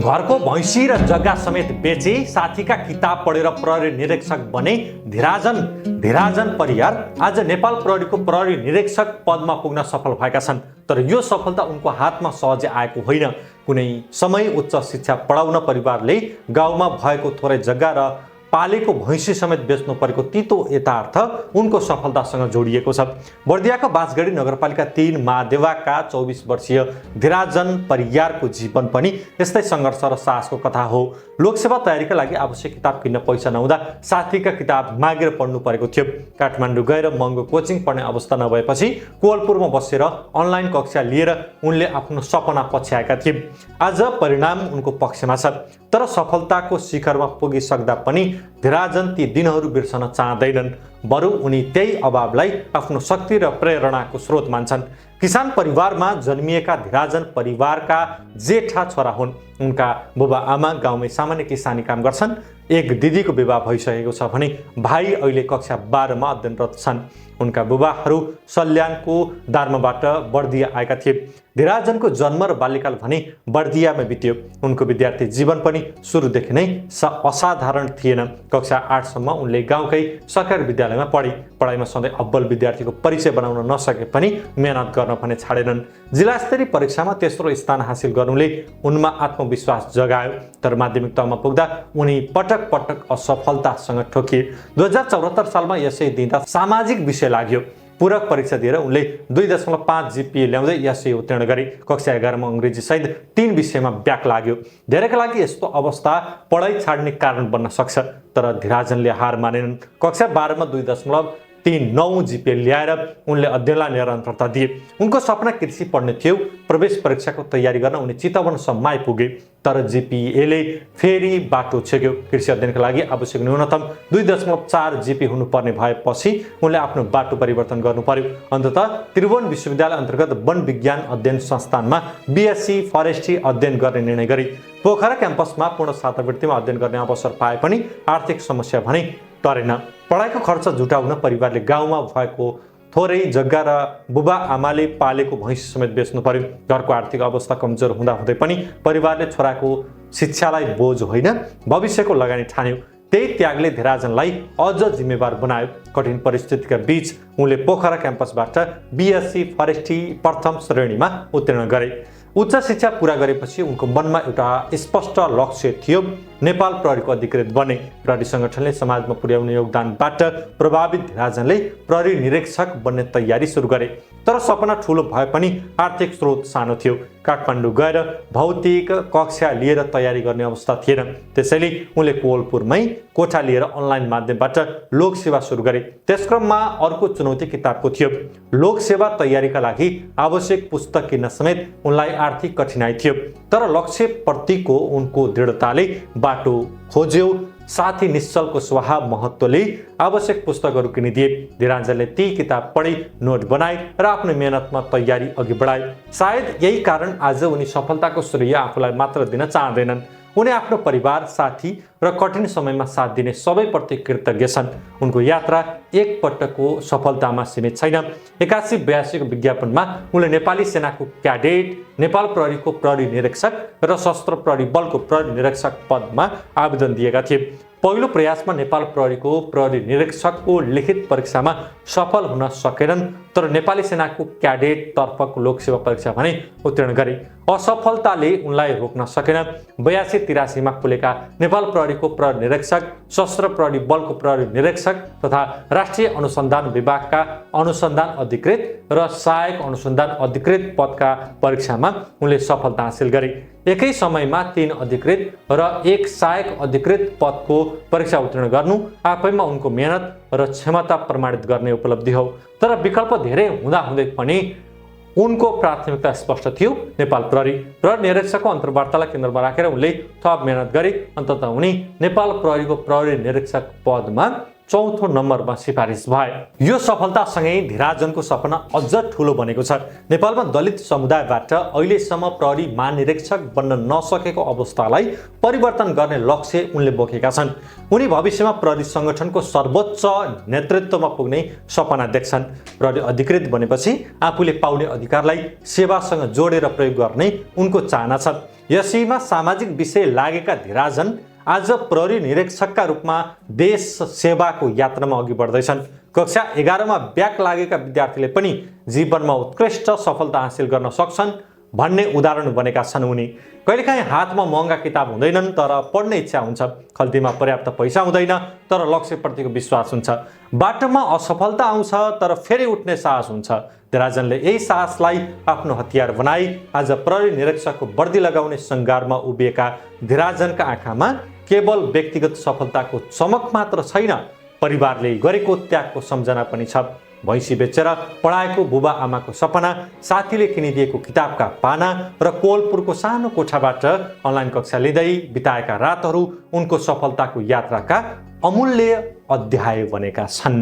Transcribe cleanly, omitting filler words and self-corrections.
घरको भैँसी र जग्गा समेत बेचे साथीका किताब पढेर प्रहरी निरीक्षक बने धिराजन परियार आज नेपाल प्रहरीको प्रहरी निरीक्षक पदमा पुग्न सफल भएका छन्। तर यो सफलता उनको हातमा सहजै आएको होइन। कुनै समय उच्च शिक्षा पढाउन परिवारले गाउँमा भएको थोरै जग्गा र पालेको भैँसी समेत बेच्नु परेको तितो यथार्थ उनको सफलतासँग जोडिएको छ। बर्दियाको बाँसगढी नगरपालिका 3 महादेवाका 24 वर्षीय धिराजन परियारको जीवन पनि यस्तै सङ्घर्ष र साहसको कथा हो। लोकसेवा तयारीका लागि आवश्यक किताब किन्न पैसा नहुँदा साथीका किताब मागेर पढ्नु परेको थियो। काठमाडौँ गएर महँगो कोचिङ पढ्ने अवस्था नभएपछि कोवलपुरमा बसेर अनलाइन कक्षा लिएर उनले आफ्नो सपना पछ्याएका थिए। आज परिणाम उनको पक्षमा छ। तर सफलताको शिखरमा पुगिसक्दा पनि धिराजन ती दिनहरू बिर्सन चाहँदैनन्। बरु उनी त्यही अभावलाई आफ्नो शक्ति र प्रेरणाको स्रोत मान्छन्। किसान परिवारमा जन्मिएका धिराजन परिवारका जेठा छोरा हुन्। उनका बुबा आमा गाउँमै सामान्य किसानी काम गर्छन्। एक दिदीको विवाह भइसकेको छ भने भाइ अहिले कक्षा 12 मा अध्ययनरत छन्। उनका बुबाहरू सल्यानको दार्माबाट बर्दिया आएका थिए। धिराजनको जन्म र बाल्यकाल भने बर्दियामा बित्यो। उनको विद्यार्थी जीवन पनि सुरुदेखि नै असाधारण थिएन। कक्षा 8 सम्म उनले गाउँकै सरकारी विद्यालयमा पढे। पढाइमा सधैँ अब्बल विद्यार्थीको परिचय बनाउन नसके पनि मेहनत गर्न भने छाडेनन्। जिल्ला स्तरीय परीक्षामा तेस्रो स्थान हासिल गर्नुले उनमा आत्मविश्वास जगायो। तर माध्यमिक तहमा पुग्दा उनी पटक पटक असफलतासँग ठोकिए। 2074 सालमा यसै दिँदा सामाजिक विषय लाग्यो। पूरक परीक्षा दिएर उनले 2.5 GPA ल्याउँदै यसै उत्तीर्ण गरे। कक्षा 11 मा अङ्ग्रेजी सहित 3 विषयमा ब्याक लाग्यो। धेरैका लागि यस्तो अवस्था पढाइ छाड्ने कारण बन्न सक्छ। तर धिराजनले हार मानेनन्। कक्षा 12 मा 2.39 GPA ल्याएर उनले अध्ययनलाई निरन्तरता दिए। उनको सपना कृषि पढ्ने थियो। प्रवेश परीक्षाको तयारी गर्न उनी चितवनसम्म आइपुगे। तर GPA ले फेरि बाटो छेक्यो। कृषि अध्ययनका लागि आवश्यक न्यूनतम 2.4 GPA हुनुपर्ने भएपछि उनले आफ्नो बाटो परिवर्तन गर्नु पर्यो। अन्ततः त्रिभुवन विश्वविद्यालय अन्तर्गत वन विज्ञान अध्ययन संस्थानमा BSc फरेस्ट्री अध्ययन गर्ने निर्णय गरे। पोखरा क्याम्पसमा पूर्ण छात्रवृत्तिमा अध्ययन गर्ने अवसर पाए पनि आर्थिक समस्या भने टरेन। पढाइको खर्च जुटाउन परिवारले गाउँमा भएको थोरै जग्गा र बुबा आमाले पालेको भैँसी समेत बेच्नु पर्यो। घरको आर्थिक अवस्था कमजोर हुँदाहुँदै पनि परिवारले छोराको शिक्षालाई बोझ होइन भविष्यको लगानी ठान्यो। त्यही त्यागले धिराजनलाई अझ जिम्मेवार बनायो। कठिन परिस्थितिका बीच उनले पोखरा क्याम्पसबाट BSc फरेस्ट्री प्रथम श्रेणीमा उत्तीर्ण गरे। उच्च शिक्षा पूरा गरेपछि उनको मनमा एउटा स्पष्ट लक्ष्य थियो, नेपाल प्रहरीको अधिकृत बने। प्रहरी संगठनले समाजमा पुर्याउने योगदानबाट प्रभावित धिराजनले प्रहरी निरीक्षक बन्ने तयारी सुरु गरे। तर सपना ठुलो भए पनि आर्थिक स्रोत सानो थियो। काठमाडौँ गएर भौतिक कक्षा लिएर तयारी गर्ने अवस्था थिएन। त्यसैले उनले कोवलपुरमै कोठा लिएर अनलाइन माध्यमबाट लोकसेवा सुरु गरे। त्यसक्रममा अर्को चुनौती किताबको थियो। लोकसेवा तयारीका लागि आवश्यक पुस्तक किन्न समेत उनलाई आर्थिक कठिनाइ थियो। तर लक्ष्यप्रतिको उनको दृढताले बाटो खोज्यो। साथी निश्चलको स्वभाव महत्त्वले आवश्यक पुस्तकहरू किनिदिए। धिराजनले ती किताब पढी नोट बनाए र आफ्नो मेहनतमा तयारी अघि बढाए। सायद यही कारण आज उनी सफलताको श्रेय आफूलाई मात्र दिन चाहँदैनन्। उनी आफ्नो परिवार, साथी र कठिन समयमा साथ दिने सबैप्रति कृतज्ञ छन्। उनको यात्रा एक पटकको सफलतामा सीमित छैन। 81-82 को विज्ञापनमा उनले नेपाली सेनाको क्याडेट, नेपाल प्रहरीको प्रहरी निरीक्षक र सशस्त्र प्रहरी बलको प्रहरी निरीक्षक पदमा आवेदन दिएका थिए। पहिलो प्रयासमा नेपाल प्रहरीको प्रहरी निरीक्षकको लिखित परीक्षामा सफल हुन सकेनन्। तर नेपाली सेनाको क्याडेट तर्फको लोकसेवा परीक्षा भने उत्तीर्ण गरे। असफलताले उनलाई रोक्न सकेन। 82-83 मा खुलेका नेपाल प्रहरीको प्रहरी निरीक्षक, सशस्त्र प्रहरी बलको प्रहरी निरीक्षक तथा राष्ट्रिय अनुसन्धान विभागका अनुसन्धान अधिकृत र सहायक अनुसन्धान अधिकृत पदका परीक्षामा उनले सफलता हासिल गरे। एकै समयमा 3 अधिकृत र 1 सहायक अधिकृत पदको परीक्षा उत्तीर्ण गर्नु आफैमा उनको मेहनत र क्षमता प्रमाणित गर्ने उपलब्धि हो। तर विकल्प धेरै हुँदाहुँदै पनि उनको प्राथमिकता स्पष्ट थियो, नेपाल प्रहरी। प्रहरी निरीक्षकको अन्तर्वार्तालाई केन्द्रमा राखेर उनले थप मेहनत गरे। अन्ततः उनी नेपाल प्रहरीको प्रहरी निरीक्षक पदमा चौथो नम्बरमा सिफारिस भए। यो सफलतासँगै धिराजनको सपना अझ ठूलो बनेको छ। नेपालमा दलित समुदायबाट अहिलेसम्म प्रहरी महानिरीक्षक बन्न नसकेको अवस्थालाई परिवर्तन गर्ने लक्ष्य उनले बोकेका छन्। उनी भविष्यमा प्रहरी संगठनको सर्वोच्च नेतृत्वमा पुग्ने सपना देख्छन्। प्रहरी अधिकृत बनेपछि आफूले पाउने अधिकारलाई सेवासँग जोडेर प्रयोग गर्ने उनको चाहना छ। यसैमा सामाजिक विषय लागेका धिराजन आज प्रहरी निरीक्षकका रूपमा देश सेवाको यात्रामा अघि बढ्दैछन्। कक्षा 11 मा ब्याक लागेका विद्यार्थीले पनि जीवनमा उत्कृष्ट सफलता हासिल गर्न सक्छन् भन्ने उदाहरण बनेका छन् उनी। कहिलेकाहीँ हातमा महँगा किताब हुँदैनन् तर पढ्ने इच्छा हुन्छ। खल्तीमा पर्याप्त पैसा हुँदैन तर लक्ष्यप्रतिको विश्वास हुन्छ। बाटोमा असफलता आउँछ तर फेरि उठ्ने साहस हुन्छ। धिराजनले यही साहसलाई आफ्नो हतियार बनाई आज प्रहरी निरीक्षकको वर्दी लगाउने सङ्घारमा उभिएका धिराजनका आँखामा केवल व्यक्तिगत सफलताको चमक मात्र छैन, परिवारले गरेको त्यागको सम्झना पनि छ। भैँसी बेचेर पढाएको बुबा आमाको सपना, साथीले किनिदिएको किताबका पाना र कोलपुरको सानो कोठाबाट अनलाइन कक्षा लिँदै बिताएका रातहरू उनको सफलताको यात्राका अमूल्य अध्याय बनेका छन्।